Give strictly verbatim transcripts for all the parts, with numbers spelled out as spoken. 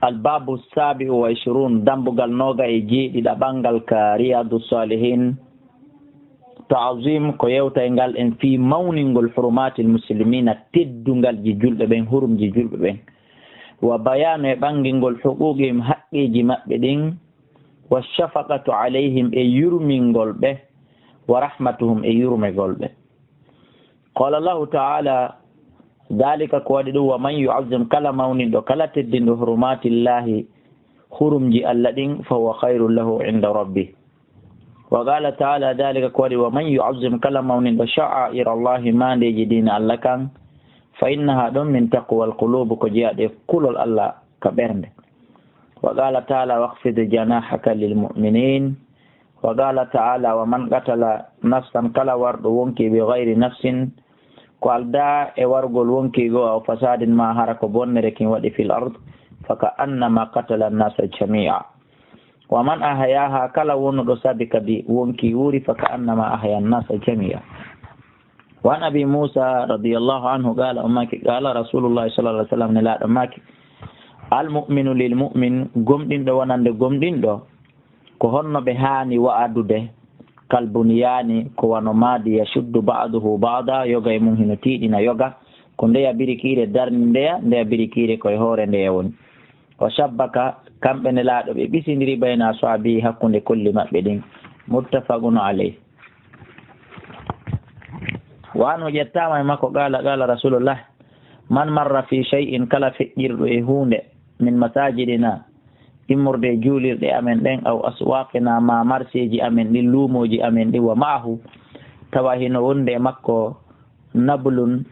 Al-babu sabi'u wa ishrun, dambugal noga e jeeɗiɗaɓal ngal ka Riyadu Salihin. Ta'zim, ko yewtay ngal en fii mawningol hurumatil muslimina, teddungalji julɓe ɓen, hurumji julɓe ɓen. Wa bayanu, e ɓangingol huquqihim, haqqeeji maɓɓe ɗin. Wa shafaqatu alayhim, e yurmingol ɓe. Wa rahmatuhum, e yurmegol ɓe. Qala Allahu ta'ala, dhalika, ko waɗi ɗum, wa man yu'azzim, kala mawninɗo, kala teddinɗo, hurumatillahi, hurumji Allah ɗin, fa huwa khayrun lahu inda rabbih. Wa qala ta'ala, dhalika, ko waɗi, wa man yu'azzim, kala mawninɗo, sha'aira Allahi, maandeeji diina Allah kan, fa innaha, ɗum min taqwal qulub, ko jeyaɗo e kulol Allah ka ɓernde. Wa qala ta'ala, wakhfid janahaka lil mu'minin. Wa qala ta'ala, wa man qatala nafsan, kala warɗo wonki bi ghayri nafsin, ko aldaa e wargol wonki goo, aw fasadin, ma hara ko bonnere kin waɗi fil ard, fa ka annama qatala nasa jami'a. Wa man ahyaha, kala wonuɗo sabi kadi wonki wuuri, fa ka annama ahya nasa jami'a. Wa an Abi Musa radiyallahu anhu qala, o maaki, qala Rasulullah sallallahu alaihi wasallam, nelaaɗo maaki, al mu'minu lil mu'min, gomɗinɗo wonande gomɗinɗo, ko honno ɓe haani wa'adude? Kal bunyaani, ko wano maadi, yashuddu ba'duhu ba'da, yoga e mum hino tiiɗina yoga, ko ndeya birikiire darni ndeya, ndeya birikiire ko e hoore ndeya woni. Wa shabbaka, kamɓe nelaaɗo ɓe ɓisindiri bayna aswaabihi, hakkunde kolli maɓɓe ɗin. Muttafaqun alayh. Wa anhu, ƴettaama e makko, qala, qala Rasulullah, man marra fi shay'in, kala feƴƴirɗo e huunde, min masajidina, immorde e juulirɗe amen ɗen, aw aswaqina, ma marseeji amen ɗin, luumooji amen ɗin, wa ma'ahu, tawa hino wonde e makko, nablun,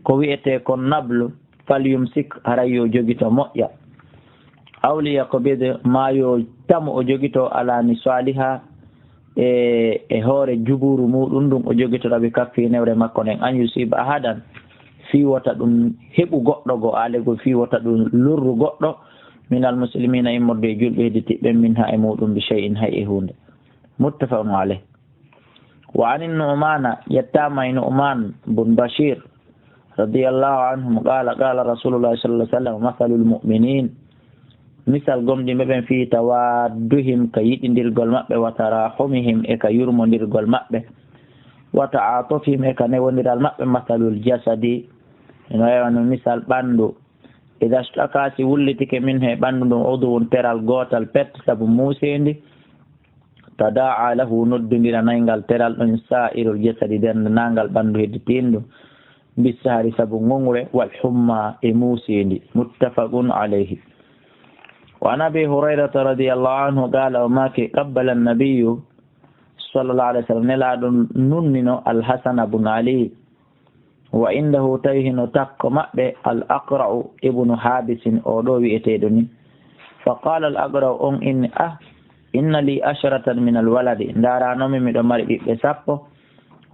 ko wi'etee kon nablu, falyumsik, haray yo jogito moƴƴa. Aw liyaqbid, ma yo tamu o jogito ala niswaliha, e, e hoore jubuuru muɗum ndun o jogito ɗaɓi kaffi newre makko nden, an yusiba ahadan, fii wota ɗum heɓu goɗɗo goo, alegol fii wota ɗum lorru goɗɗo, minal muslimina, immorde e julɓe hedditiɓɓe, minha, e muɗum, bi shay'in, hay e huunde. Muttafaqun alayh. Wa ani Nu'mana, ƴettaama e Nu'man bun Bashir, radiyallahu anhum, qala, qala Rasulullah sallallahu alaihi wasallam, masalul mu'minin, misal gomɗinɓe ɓen, fi tawadduhim, ka yiɗindirgol maɓɓe, wa tarahumihim, e ka yurmondirgol maɓɓe, wa ta'atufihim, e ka newondiral maɓɓe, masalul jasadi, no wayno misal ɓandu, idha ishtaka, si wullitike, minhu, e ɓandu ndun, udwun, teral gootal pet, sabu muuseendi, tada'a lahu, noddondira ngal teral ɗon, sa'irul jasadi, denndaangal ɓandu hedditiindu, bissahari, sabu ŋoŋre, wal humma, e muuseendi. Muttafaqun alayhi. Wa an Abi Hurayrata radiyallahu anhu qala, o maaki, qabbala an-nabiyyu sallallahu alayhi wa sallam, nelaaɗo nunnino Al-Hasana bun Ali, wa indahu, tawi hino takko maɓɓe, al Aqra'u ibnu Habisin, o ɗo wi'eteeɗo ni. Fa qala al Aqra'u, on inni, ah, inna li asharatan min al waladi, ndaranomi miɗo mari ɓiɓɓe sappo,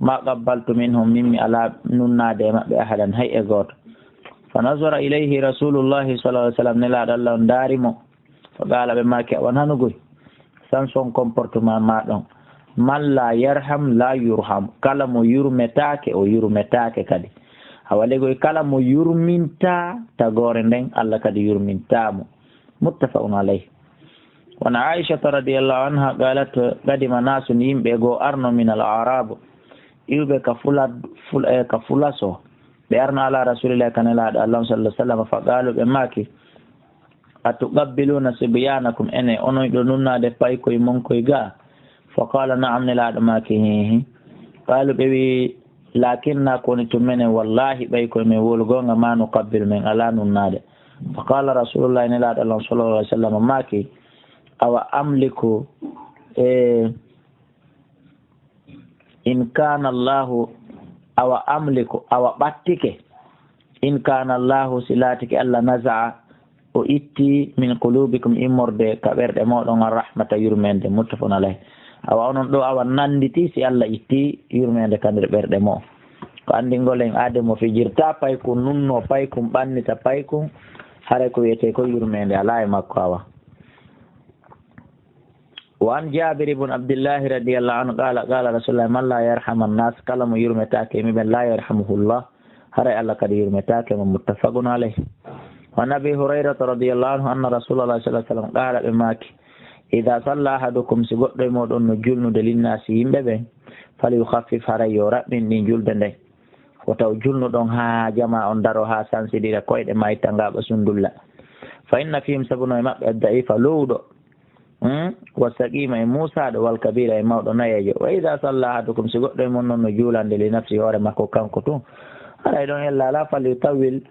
ma qabbaltu minhum, min mi ala nunnaade e maɓɓe ahadan, hay e gooto. Fa nazara ilayhi Rasulullahi sallallahu alaihi wasallam, nelaaɗo Allah on ndaari mo. Fa qaala, ɓe maaki, awa nanugoy, san son comportement ma ɗon. Man la yarham la yurham, kala mo yurmetaake, o yurmetaake kadi. Awa legoy, kala mo yurminta tagoore nden, Allah kadi yurminta mo. Muttafaqun alayh. Wa an Aishata radiyallahu anha qalat, qadima nasun, yimɓe goo arno, min al a'rab, iwɓe ka fula, ful-, eh, ka fulaso. Ɓe arno ala Rasulillahi, ka nelaaɗo Allah on sallallahu alaihi wasallam, fa qalu, ɓe maaki, atuqabbiluna sibyanakum, ene onon ɗo nunnaade paykoy mon koy ga? Fa qala, na'am, nelaaɗo maaki, hihi. Qalu, ɓe wi, lakinna, ko woni tun menen, wallahi, ɓay koy men wolu goonga, ma nuqabbil, men ala nunnaade. Fa qala Rasulullah, nelaaɗo Allah sallallahu alaihi wasallam maaki, awa amliku, e, in kana Allahu, awa amliku, awa ɓattike, in kana Allahu, si laatike Allah, naza'a, o itti, min qulubikum, immorde ka ɓerɗe moɗon, arrahmata, yurmende. Muttafaqun alayh. Awa onon ɗo, awa nanditi si Allah itti yurmende ka nder ɓerɗe mo. Ko andingol en, aade mo fijirta paykun, nunno paykun, ɓannita paykun, haray ko wiyete ko yurmende ala e makko awa. Wa an Jabir ibn Abdillahi radiyallahu anhu qala, qala Rasulullah, man la yarhamu an-nas, kala mo yurmetaake yimɓe ɓen, la yarhamuhu Allah, haray Allah kadi yurmetaake mo. Muttafaqun alayh. Wa an Abi Hurayrata radiyallahu anhu anna Rasulallah sallallahu alaihi wasallam qala, ɓe maaki, idha salla ahadukum, si goɗɗo e moɗon no julnude, linnasi, yimɓe ɓen, falyukhaffif, haray yo raɓɓin ɗin julde nden. Ko taw julnuɗon haa jama on daro haa sansidira koyɗe ma, itta ngaɓa sundulla. Fa inna fihim, sabu no e maɓɓe, ad-da'ifa, lowɗo, hmm? Wa saqima, e muusaaɗo, wal kabira, e mawɗo nayeejo. Wa idha salla ahadukum, si goɗɗo e mon non no juulande li nafsi, hoore makko kanko tun, haray ɗon ella ala, fal yutawwil,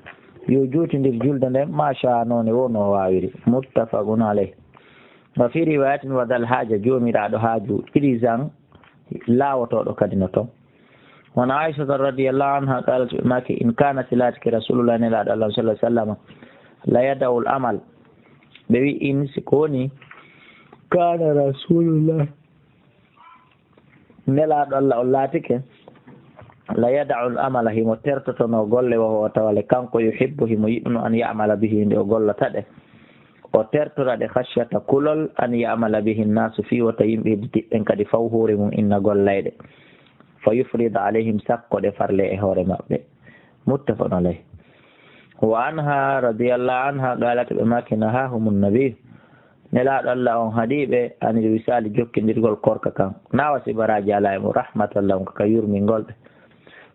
yo juutindir julde nden, ma sha, none wo no waawiri. Muttafaqun alayh. Wa fi riwayatin, wa dhal haja, joomiraaɗo haaju, irizan, laawotooɗo kadi no ton. Wa an Aishata radiyallahu anha qalat, ɓe maaki, in kana, si laatike Rasulullah, Nelaaɗo Allah sallallahu alaihi wasallam, la yada'ul amal. Ɓe wi in, si ko woni, kana Rasulullah, Nelaaɗo Allah on laatike, la yada'ul amala, himo tertotono golle, wa huwa, tawa le kanko, yuhibbu, himo yiɗuno, an ya'mala bihi, nde o gollata ɗe, o tertora ɗe, khashyata, kulol, an ya'mala bihi nnasu, fii wota yimɓe hedditiɓɓen kadi faw hoore mum inna gollayɗe. Fa yufrida alayhim, sakko ɗe farle e hoore maɓɓe. Muttafaqun alayh. Wa anha radiyallahu anha qalat, ɓe maaki, nahahumun nabi, Nelaaɗo Allah on haɗi ɓe, anil wisali, jokkindirgol korka kan. Na wasi baraaji alaa e mum, rahmatan lahum, ka yurmingol ɓe.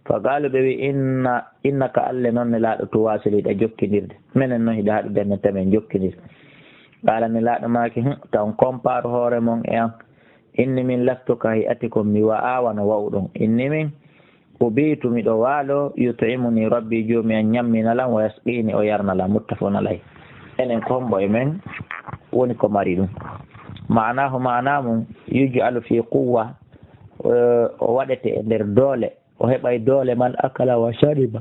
Fa qalu, ɓe wi, inna, innaka, an le non Nelaaɗo, tuwasilu, hiɗa jokkindirde. Menen non hiɗa haɗude men, tamen jokkindir. Qala, Nelaaɗo maaki, hmm, ta on kompaaru hoore mon e an. Inni min lastu ka hay'atikum, mi wa'aa wano wa'uɗon. Inni min, ubitu, miɗo waalo, yut'imuni rabbi, joomi an ɲamminaa lan, wa yasqini, o yarnaa lan. Muttafaqun alayh. Enen ko hombo e men woni ko mari ɗum? Ma'anahu, ma'ana mum, yuj'alu fi quwwa, eh, o waɗete e nder doole, o heɓay doole, man akala wa shariba,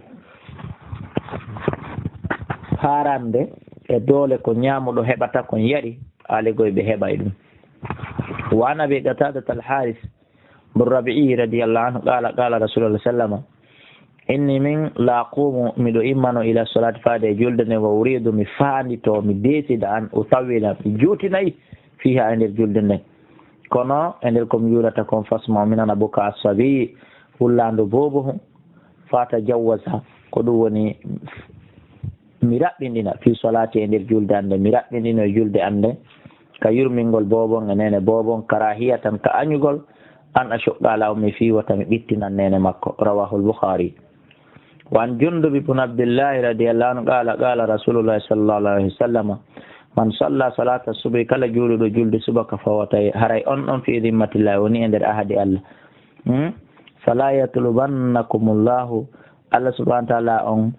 haarande e doole ko ɲaamuɗo heɓata kon yari, aaligoy ɓe heɓay ɗum. Wa an Abi Qatadat al-Haris bin Rabi'i radiyallahu anhu qala, qala Rasulullah sallama, inni min la aqumu, miɗo immano ila salati, faade e julde nden, wa uridu, mi faandito, mi deesida, an utawwila, mi juutinay, fiha, e nder julde nden. Kono e nder ko mi juulata kon, fasma, mi nana buka as-sabi, wullaandu boobo, fa tajawwaza, ko ɗum woni mi raɓɓinɗina, fi salati, e nder julde an nden, mi raɓɓinɗino e julde an nden, ka yurmingol boobon e neene boobon, karahiyatan, ka añugol, an ashuqqa ala ummi, fii wota mi ɓittinan neene makko. Rawahul Bukhari. Wa an Jundub ibn Abdillahi radiyallahu anhu qala, qala Rasulullah sallallahu alaihi wasallam, man salla salata subhi, kala juuluɗo julde subaka, fa huwa, haray on ɗon, fi dhimmatillah, woni e nder ahadi Allah. Hmm? Fala yatlubannakumullahu, Allah subhanahu wa ta'ala on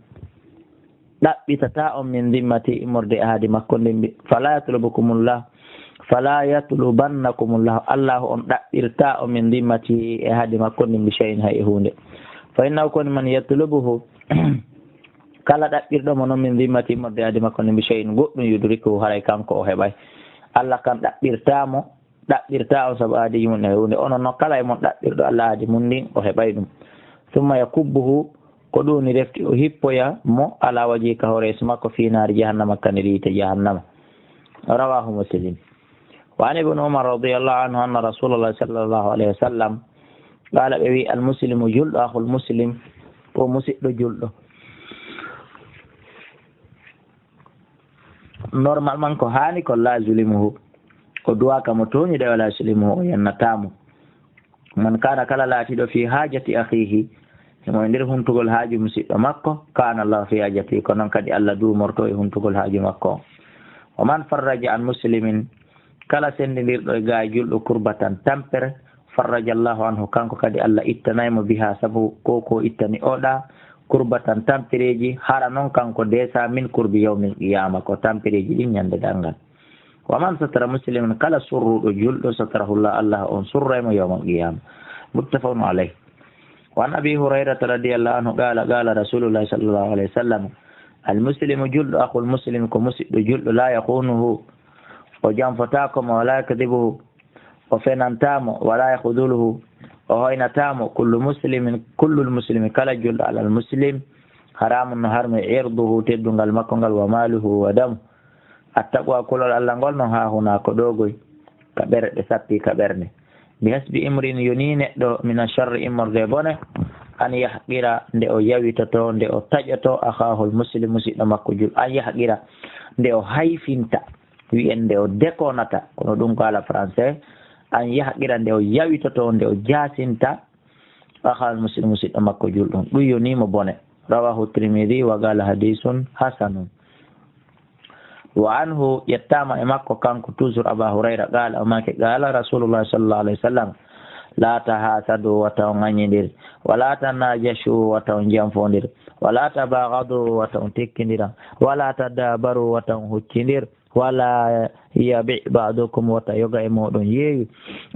ɗaɓɓitataa on min dhimmati, immorde e ahadi makko ndin bi, fala yatlubukumullah, fala yatlubannakumullah, Allahu on ɗaɓɓirtaa on min dhimmati, e ahadi makko ndin, bi shay'in, hay e huunde. Fa innahu, koni man yatlubuhu, kala ɗaɓɓirɗo mo non min dhimmati, immorde e ahadi makko ndin, bi shay'in, goɗɗum, yudrikuhu, haray kanko o heɓay. Allah kan ɗaɓɓirtaa mo, ɗaɓɓirtaa on sabu ahadi mum e huunde. Onon non, kala e mon ɗaɓɓirɗo Allah ahadi mum ndin, o heɓay ɗum. Thumma yakubbuhu, ko ɗum woni refti o hippoya mo, ala wajhi, ka hoore yeeso makko, fi naari jahannama, ka nder yiite jahannama. Rawahu Muslim. Wa an Ibn Umar radiyallahu anhu anna Rasulallah sallallahu alayhi wa sallam qala, ɓe wi, al muslimu, julɗo, akhul muslim, ko musiɗɗo julɗo. Normalement ko haani ko la yulimuhu, o duwaaka mo tooñude, wala yulimuhu, o yennataa mo. Man kana, kala laatiiɗo, fi haajati akhihi, himo e nder huntugol haaju musiɗɗo makko, kana Allah fi haajati, ko noon kadi Allah duumorto e huntugol haaju makko on. Wa man farraja an muslimin, kala senndindirɗo e gaay julɗo, kurbatan, tampere, farraja Allahu anhu, kanko kadi Allah ittanay mo biha, sabu ko ko ittani oɗa, kurbatan, tampereeji, hara noon kanko deesa, min kurbi yawmil qiyama, ko tampereeji ɗin ɲande darngal. Wa man satara musliman, kala surruɗo julɗo, satarahu Allah, Allah on surray mo yawmal qiyama. Muttafaqun alayh. Wa an Abi Hurayrata radiyallahu anhu qala, qala Rasulullah sallallahu alayhi wa sallam, al muslimu, julɗo, akhul muslim, ko musiɗɗo julɗo, la yakhunuhu, o janfotaako mo, wala yakdhibuhu, o fenantaa mo, wala yakhdhuluhu, o hoynataa mo, kullu muslimin, kullul muslimi, kala julɗo, alal muslim, haramun, no harmi, irduhu, teddungal makko ngal, wa maluhu, wa damu. Attaqwa, kulol Allah ngol non, ha huna, ko ɗo goy, ka ɓerɗe, sappi ka ɓernde. Bi hasbi imrin, yoni neɗɗo, mina sharri, immorde e bone, an yahqira, nde o yawitoto, nde o taƴoto, akhahul muslim, musiɗɗo makko jul-, an yahqira, nde o hayfinta, wiyen nde o dekonata, kono ɗum ko ala français, an yahqira, nde o yawitoto, nde o jasinta, akhahul muslim, musiɗɗo makko julɗo. Ɗum yoni mo bone. Rawahu Tirmidhi wa qala hadithun hasanun. Wa anhu, yettaama e makko kanko toujours Aba Hurayra, qala, o maaki, qala Rasulullah sallallahu alayhi wa sallam, la tahasadu, wata on ŋaññindir, wala tanajashu, wata on janfondir, wala tabaghadu, wata on tikkindira, wala tadabaru, wata on huccindir, wala yabi ba'dukum, wata yoga e moɗon yeewi,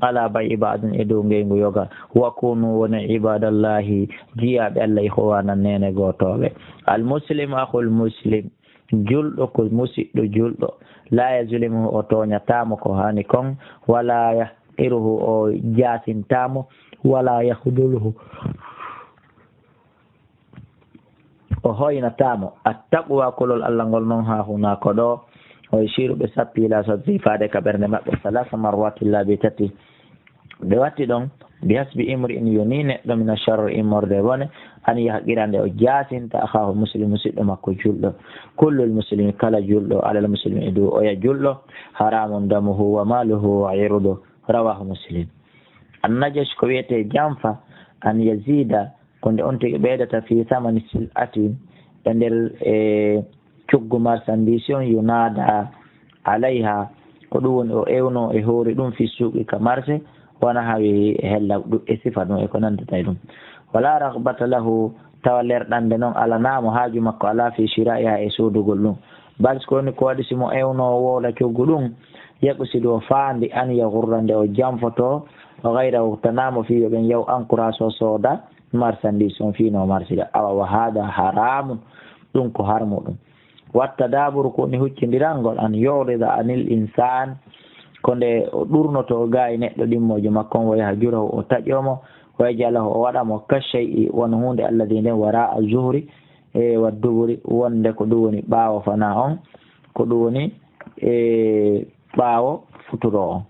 ala bay'i ba'din, e dow ngeygu yoga, wa kunu, wone ibadallahi, jiyaaɓe Allah, ikhwanan, neene gootooɓe. Al muslim akhul muslim, julɗo ko musiɗɗo julɗo. La yazlimuhu, o tooñataa mo ko haani kon. Wala yahqiruhu, o jaasintaa mo. Wala yakhdhuluhu, o hoynataa mo. Attaqwa, kulol Allah ngol non, ha huna ko ɗo. O e siru ɓe sappi ila sadri, faade ka ɓernde maɓɓe, salasa marwati, laabi tati. Ɓe watti ɗon, bi hasbi imri'in, yoni neɗɗo, mina sharri, immorde e bone, an yahqira, nde o jaasinta, akhahul muslim, musiɗɗo makko julɗo. Kullul muslimi, kala julɗo, alal muslimi, e dow oya julɗo, haramun damuhu wa maluhu wa irduhu. Rawahu Muslim. Annajash ko wiyetee janfa, an yazida, ko nde on tigi ɓeydata fi samani sil'atin, e nder, e coggu marchandise on, yunada alayha, ko ɗum woni o ewno e hoore ɗum fi suuqi ka marché, wana hawi e hella ɗu-, e sifa ɗum e ko nandata e ɗum. Wala raghbata lahu, tawa lerɗande non alanaamo haaju makko ala fi shira'iha e soodugol ɗum. Bal ko woni ko waɗi si mo ewno woola coggu ɗum, yaqsidu o faandi an yaghurra nde o janfoto, ghayrahu tanaamo fi yo ɓen yaw encourage o sooda marchandise on fii no marsira. Awa wa hada haramun, ɗum ko harmu ɗum. Watta daburu ko woni huccindirangol an yurida anil insan, ko nde o ɗurnoto o gaayi neɗɗo ɗimmoojo makko on, wa yahjurahu o taƴo mo, wa yaj'alahu o waɗa mo ka shay'i won huunde alladhi nden wara a zuhri e wa duburi wonde ko ɗum woni ɓaawo fana on, ko ɗum woni e ɓaawo futuro on.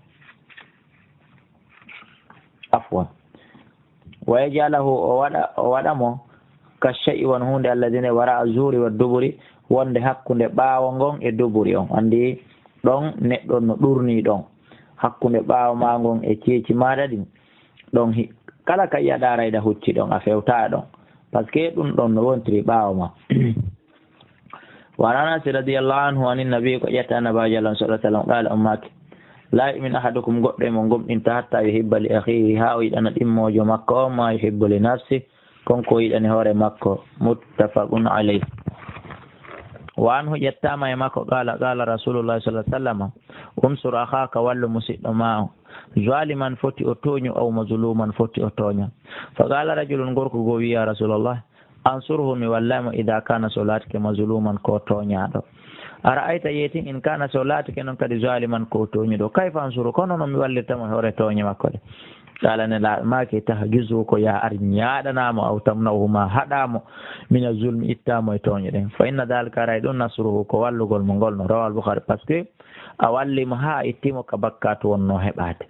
Afwan. Wa yaj'alahu o waɗa, o waɗa mo ka shay'i won huunde alladhi ne wara a zuhri wa duburi wonde hakkunde ɓaawo ngon e duburi on. Andi ɗon neɗɗo no ɗurni ɗon. Hakkunde ɓaawo ma ngon e ceeci maɗa ɗin. Ɗon hi-, kala ka yi'aɗa rayda hucci ɗon a fewta ɗon. Parce que ɗum ɗon no wontiri ɓaawo ma. Wa an Anas radiyallahu anhu anin nabi ko ƴetta Nabaajo Allah sallallahu alaihi wasallam qala o maaki, la yu'minu ahadukum goɗɗo e mon gomɗinta hatta yuhibba li akhihi ha o yiɗana ɗimmoojo makko on ma yuhibbu li nafsi kon ko yiɗani hoore makko. Muttafaqun alayh. Wa anhu ƴettama e makko qala qala rasulullah sallallahu alaihi wasallam, unsur akhaka wallu musiɗɗo ma on, zaliman foti o tooñu aw mazluman foti o tooña. Fa qala rajulun gorko go wi ya rasulullah, ansurhu mi wallay mo ida kana so laatike mazluman ko tooñaaɗo. A ra'ayta yeetin in kana so laatike noon kadi zaliman ko tooñuɗo. Kayfa ansuru kono no mi wallirta mo e hoore tooñe makko ɗe. Qala ne la maaki tahjuzu ko ya ar ñaaɗanamo aw tamna'uhu ma haɗamo mina zulmi ittamo e tooñe ɗen. Fa inna dalika aray ɗum nasruhu ko wallugol mo ngol no rawal Bukhari parce que a wallimo ha ittimo ka bakkatu wonno heɓade.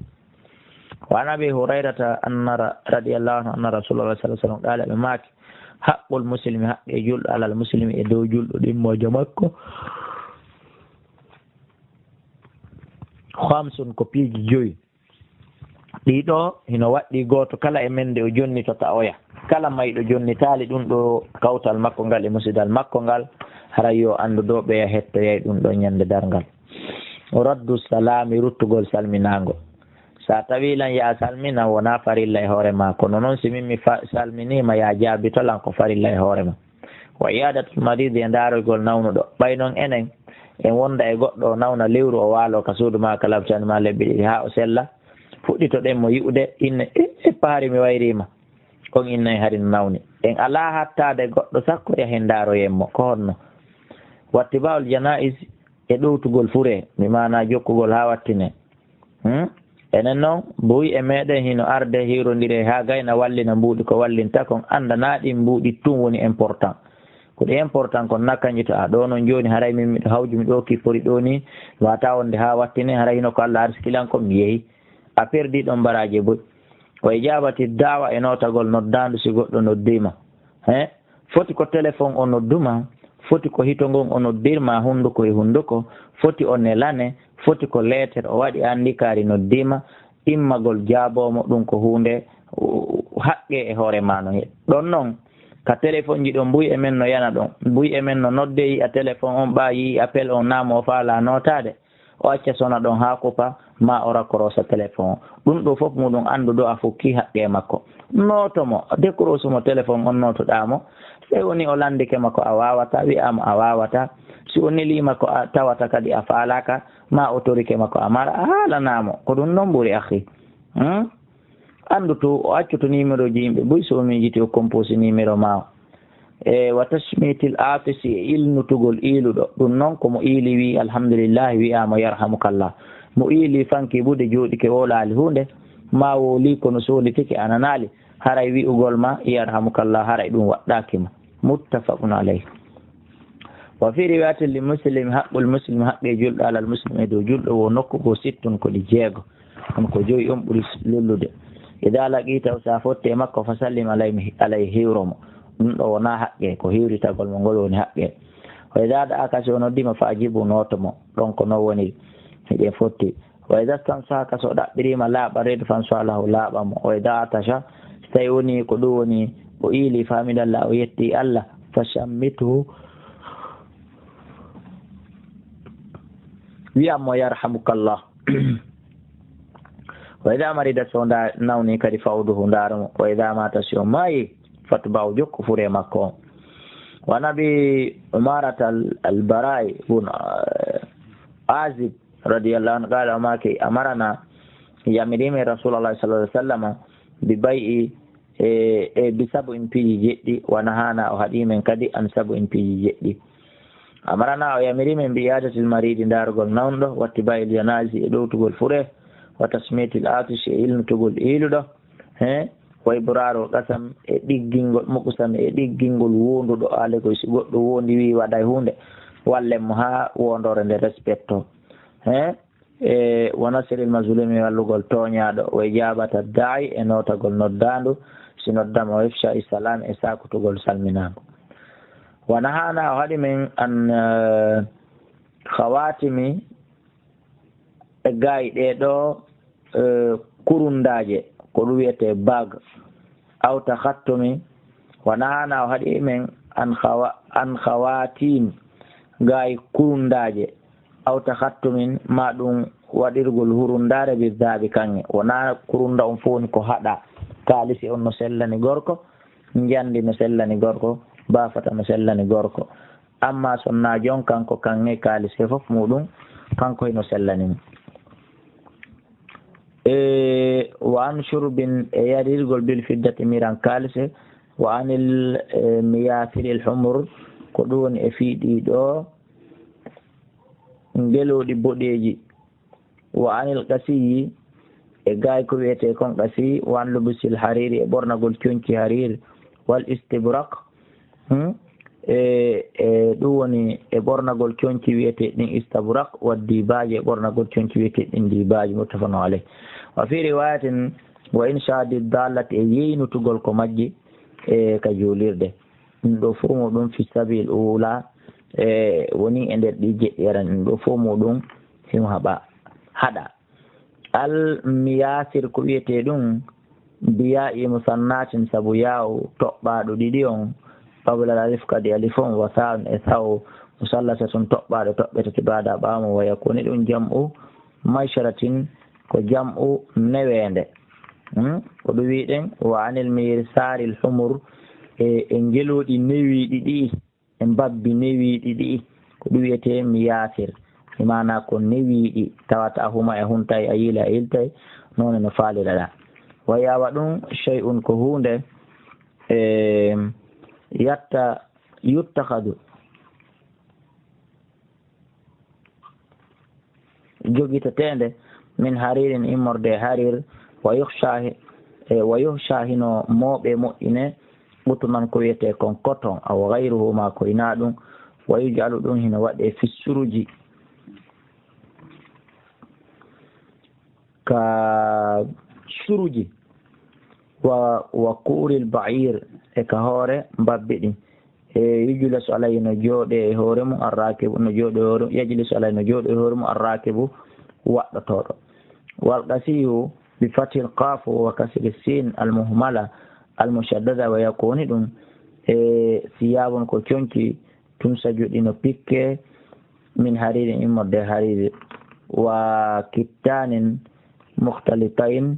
Wa an Abi Hurayrata anna ra-, radiyallahu anhu anna Rasulullah sallallahu alaihi wasallam qala ɓe maaki haqqul muslimi haqqe julɗo alal muslimi e dow julɗo ɗimmoojo makko. Khamsun ko piiji joyi. Ɗiɗo hino waɗɗi gooto kala e men nde o jonnitota oya. Kala mayɗo jonnitaali ɗum ɗo kawtal makko ngal e musidal makko ngal, haray yo anndu ɗo ɓeya hettoyay ɗum ɗo ñande darngal. Raddu salami, ruttugol salminaango. Sa tawi lan ya salmina wona farilla e hoore ma, kono noon si min mi fa-, salminima ya jaabito lan ko farilla e hoore ma. Wa iyadatul maridi e ndaarogol nawnuɗo. Ɓay noon enen en wonda e goɗɗo o nawna lewru o waalo ka suudu ma ka labtani ma lebbi ɗiɗi ha o sella. Fuɗɗitoɗen mo yi'ude inne e, e paari mi wayrima. On inna e hari no nawni. En ala hattade goɗɗo sakko yahen ndaaroyen mo. Ko honno? Wattiba'ul janaiz e ɗowtugol fure, mi maana jokkugol ha wattine. Hmm? Enen noon, buy e meɗen hino arde hiirondire ha gayna wallina mbuuɗi ko wallinta kon annda na ɗin mbuuɗi tun woni important. Ko ɗi important kon na kanji to a ɗo noon jooni haray min miɗo hawju mi ɗo kippori ɗo ni wata wonde ha wattine haray hino ko Allah arsikilan kon mi yehi. A perdi ɗon baraje boy. Wa ijabati da'wa, e nootagol noddaandu si goɗɗo noddii ma. He? Foti ko telefon o noddu ma, foti ko hito ngon o noddir ma hunnduko e hunnduko, foti o nelane, foti ko leeter o waɗi anndi kaari noddii ma, immagol jaaboo mo ɗum ko huunde, uh, haqqe e hoore ma no he. Ɗon non, ka telefonji ɗon mbuy e men no yana ɗon, mbuy e men no nodde yi'a telefon on ɓaa yi'i appel on naa mo o faalaa nootaade. O acca sona ɗon haa kupa, ma o rakkoroosa telefon o. Ɗum ɗo fof muɗum anndu ɗo a fukkii haqqe makko. Nooto mo, décroche mo telefon on nootoɗaa mo. Sey woni o lanndike ma ko a waawata, wi'aa mo a waawata. Si o nelii ma ko a tawata kadi a faalaaka, ma o torike ma ko a mara, a haalanaa mo. Ko ɗum noon ɓuri, akhi. Hmm? Anndu to o accoto numéro ji yimɓe buy, so o miijiti o composé numéro ma o. E wa tashmitil aatisi, e ilnutugol iiluɗo. Ɗum noon ko mo iili wi alhamdulillahi, wi'aa mo yarhamukallah. Mo iili fanki buɗe jooɗike wowlaali huunde, ma wowli kono soolitike a nanaali, haray wi'ugol ma yarhamukallah, haray ɗum waɗɗaaki ma. Muttafaqun alayh. Wa fi riwayatin li Muslim, haqqul Muslim, haqqe julɗo alal Muslim e dow julɗo wo nokku goo sittun ko ɗi jeego. On ko joyi on ɓuri lollude. Ida laqita, sa fotti e makko, fa sallim alayhi, alayhi, hiwro mo. Ɗum ɗo wonaa haqqe, ko hiwritagol mo ngol woni haqqe. Wa ida da'aka, si o noddi ma, fa ajibu, nooto mo. Ɗon ko non woni, hiɗen fotti. Wa ida stansahaka, so o ɗaɓɓiriima laaɓa, reedu, fansa lahu, laaɓa mo. Wa ida atasha, so tawi woni ko ɗum woni, o iili, fa hamidallah, o yetti Allah, fa shammithu, wi'an mo yarhamukallah. Wa ida marida, so nda-, nawni kadi, fa'uduhu, ndaara mo. Wa ida mata, si o maayi, fatba'u, jokku fure makko on. Wa nabi Umarata al-, al-Bara'i bun, eh, Azib, radiyallahu anhu, qala, o maaki, amarana, yamiri men Rasulallah sallallahu alaihi wasallam, bi bay'i, e, e bi sabu in piiji jeɗɗi, wa nahana, o haɗi men kadi an sabu in piiji jeɗɗi. Amarana, o yamiri men bi iyadatil maridi, ndaarugol nawnuɗo, watti bay'il janazi, e ɗowtugol fure, wa tasmitil atishi, e ilnutugol iiluɗo, he, wa ibrarul qasam, e ɗiggingol, muqsam, e ɗiggingol wonduɗo, aale koy si goɗɗo wondi wi waɗay hunde, wallen mo haa wondore nde respecto. He, e, wa nasril mazlumi, wallugol tooñaaɗo, wa ijabata da'i, e nootagol noddaandu, si noddama, wa ifsha'i salam, e sakutugol salminaango. Wa nahana, o haɗi men an, eh, khawatimi, e gaay ɗee ɗoo, eh, kurundaaje, ko ɗum wiyetee bag, aw takhattumi, wa nahana, o haɗi men an khawa-, an khawatim, gaay kurundaaje, aw takhattumin, ma ɗum waɗirgol hurundaare bi dahabi kaŋŋe. Wonaa kurunda on fof woni ko haɗa, kaalisi on no sellani gorko, njandi no sellani gorko, baafata no sellani gorko. Amma sonnaajo on, kanko kaŋŋe kaalisi fof muɗum, kanko hino sellani mo. E, wa an shurbin, e yarirgol bil fiddati miran kaalise, wa anil, e, miyasiril humur, ko ɗum woni e fii ɗii ɗoo ngelooɗi boɗeeji, wa anil qasiyi, e gaay ko wiyetee kon qasiyi, wa an lubusil hariri, e ɓornagol conci hariri, wal istibraq, Hmm? E, e, ɗum woni e ɓornagol conci wiyetee ɗin istabrak, wa dibaaji, e ɓornagol conci wiyetee ɗin dibaaji, muttafaqun alayh. Wa fi riwayatin, wa inshadi dallati, e yeynutugol ko majji, e ka juulirde. Ɗum ɗo fof muɗum fi sabil ula, e woni e nder ɗi jeɗɗi aran, ɗum ɗo fof muɗum himo haɓa, haɗa. Al miyasir ko wiyetee ɗum, biya'i musannatin, sabu yaaw toɓɓaaɗo ɗiɗi on, qabla al alif, kadi alif on, wa sa'un, e saw, musallasatun, toɓɓaaɗo toɓɓe tati, baada ɓaawo mo, wa yakuni ɗum jam'u masharatin, ko jam'u neweende. Hmm? Ko ɗum wi'ɗen, wa anil mirsaril humur, e, e ngelooɗi newiiɗi ɗi. E mbabbi newiiɗi ɗi'i, ko ɗum wiyetee miyaasir. E maanaa ko newiiɗi, tawata a huma e huntay, a yiila e iltay, noone no faaliraɗaa. Wa yawa ɗum shay'un ko huunde, e, yatta, yuttakhadu, jogiteteende, min hariirin, immorde e hariir, wa yuhsha, e, wa yuhsha, hino mooɓe moƴƴine, ɓutuman ko wiyetee kon coton, aw gayruhu, maa ko hinaa ɗum, wa yuj'alu, ɗum hino waɗee fi suruji, ka suruji, Wa, wa kuuril ba'iir, e ka hoore mbabbi ɗin. E yujlasu alayhi, no jooɗe e hoore mum, arrakibu, no jooɗe e hoore mum, yajlisu alayhi, no jooɗe e hoore mum, arrakibu, waɗɗotooɗo. Wal qasiyu bi fathil qaaf wa kasri siin al muhmala al mushaddada wa yakuni ɗum e siyaabun ko conci tun sajuɗi no pikke min hariirin immorde hariiri wa kittaanin mukhtalitayn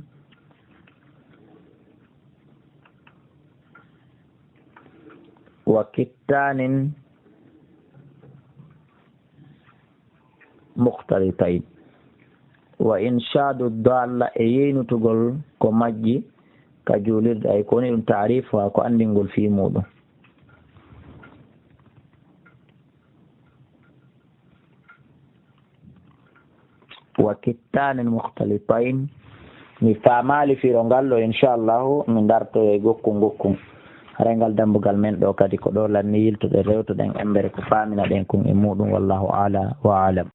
wa kittaanin mukhtalitayn wa inshaadu dalla e yeynutugol ko majji ka juulirde ay ko woni ɗum taarifu ha ko anndingol fii muuɗum. Wa kittaanin mukhtalitayn. Mi faamaali firo ngal ɗo, inchallahu mi dartoyo e gokkun gokkun. Haray ngal dambugal men ɗo kadi ko ɗo lanni yiltuɗen rewtuɗen embere ko faamina ɗen kun e muuɗum. Wallahu ala wa alam.